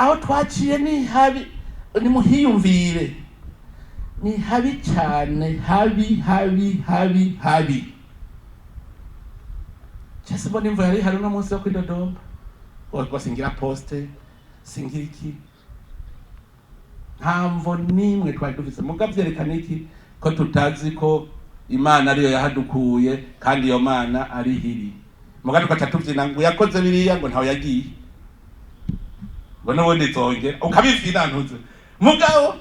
Aho twaciye ni habi, nimuhiyumvire, ni habi cyane, habi habi habi habi. Cyese mbona imvura yari ihari uno munsi yo kwidodomba, ubwo singira poste, singira iki, nta mvo n'imwe twari dufise. Muga vyerekana iki? Ko tutazi ko Imana ariyo yahadukuye, kandi iyo Mana ari hiri. Muga tugaca tuvyina ngo yakoze biriya, ngo ntawe yagiye, ngo n'ubundi izongera, ukabivyina ntuze. Mugabo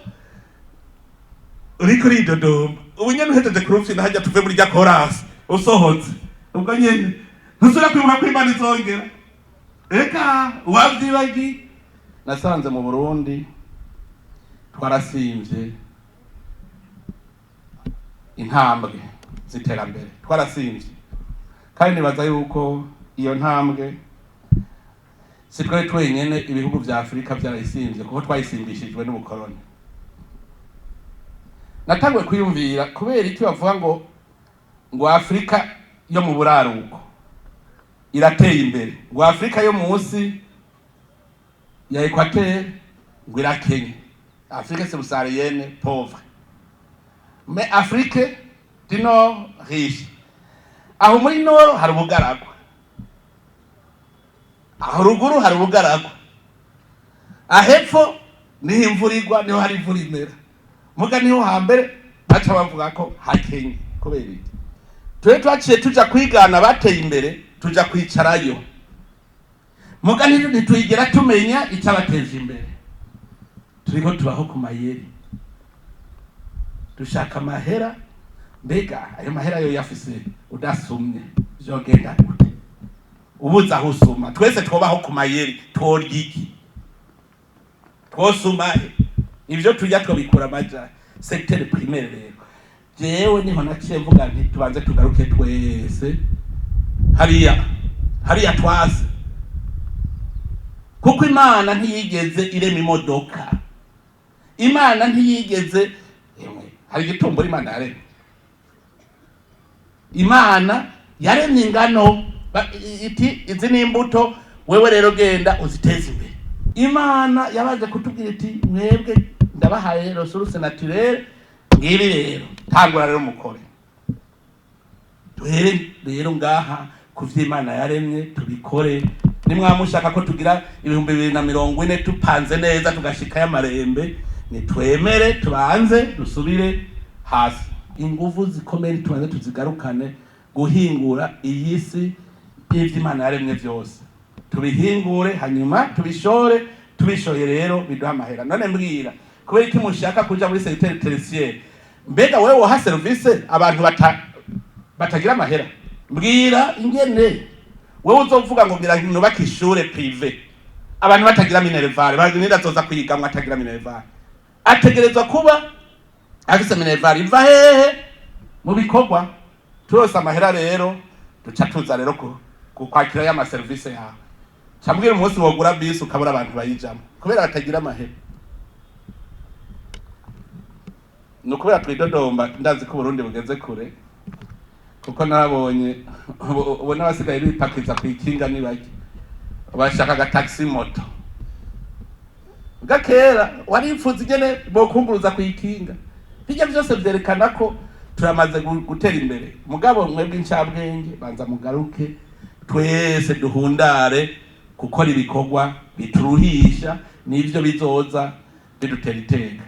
uriko uridodomba, ubu nyene uhejeje kurufyina hajya, tuve muri rya korasi, usohotse, ubwo nyene ntusubira kwibuka ko Imana izongera. Eka wavyibagiye. Nasanze mu Burundi twarasimvye intambwe z'iterambere, twarasimvye, kandi nibaza yuko iyo ntambwe si twe twenyene, ibihugu vya Afurika vyarayisimvye, kuko twayisimbishijwe n'ubukoroni. Natanguye kwiyumvira kubera iki bavuga ngo Afurika yo mu buraruko irateye imbere, ngo Afurika yo munsi ya Equateur ngo irakenye, Afrique subsaharienne pauvre, mais Afrique du Nord riche. Aho muri Nord hari ubugaragwa, aho ruguru hari ubugaragwa, ahepfo niho imvura igwa, niho hari imvura imera, muga niho hambere baca bavuga ko hakenye. Kubera iki? Twe twaciye tuja kwigana bateye imbere, tuja kwicarayo, muga ntitwigera tumenya icabateje imbere. Turiko tubaho ku mayeri, dushaka amahera. Mbega ayo mahera yo yafise udasumye vyogenda gute? Ubuze aho usuma, twese twobaho ku mayeri, tworya iki? Twosuma he? Ivyo turya twobikura amaja? Secteur primaire rero, jewe niho naciye mvuga nti tubanze tugaruke twese hariya hariya twase, kuko Imana ntiyigeze irema imodoka, Imana ntiyigeze. Emwe, hari igitumbura Imana yaremye? Imana yaremye ingano, iti izi ni imbuto, wewe rero genda uziteze imbere. Imana yabaje kutubwira iti mwebwe ndabahaye ressource naturelle, ngibi rero, tangura rero mukore. Duhere rero ngaha ku vy'Imana yaremye, tubikore. Nimwamushaka ko tugira 2040 tupanze neza, tugashikayo amarembe, nitwemere tubanze dusubire hasi. Inguvu zikomeye tubanze tuzigarukane guhingura iyi si y'ivy'Imana yaremye vyose, tubihingure, hanyuma tubishore. Tubishoye rero biduha amahera. None mbwira, kubera iki mushaka kuja muri secteur tertiaire? Mbega wewe woha service abantu batagira amahera? Mbwira ingene wewe uzovuga ngo ngira nubake ishure privé, abantu batagira minerval, bagira azoza kwigamwa atagira minerval? Ategerezwa kuba afise minerval. Iva hehe? Mu bikorwa. Turose amahera rero, duca tuza rero ku kwakira ya maserivisi yawe. Cambwira umunsi wogura bisi ukabura abantu bayijamo kubera batagira amahera. Ni ukubera twidodomba. Ndazi ko Uburundi bugeze kure, kuko nabonye ubu n'abasigaye bipakiza ku ikinga ni bake, bashaka agataxi moto. Gakera waripfuza ingene bokunguruza ku ikinga. Bijya byose vyerekana ko turamaze gutera imbere. Mugabo mwebwe incabwenge, banza mugaruke twese duhundare gukora ibikorwa bituruhisha, nivyo bizoza bidutera iteka.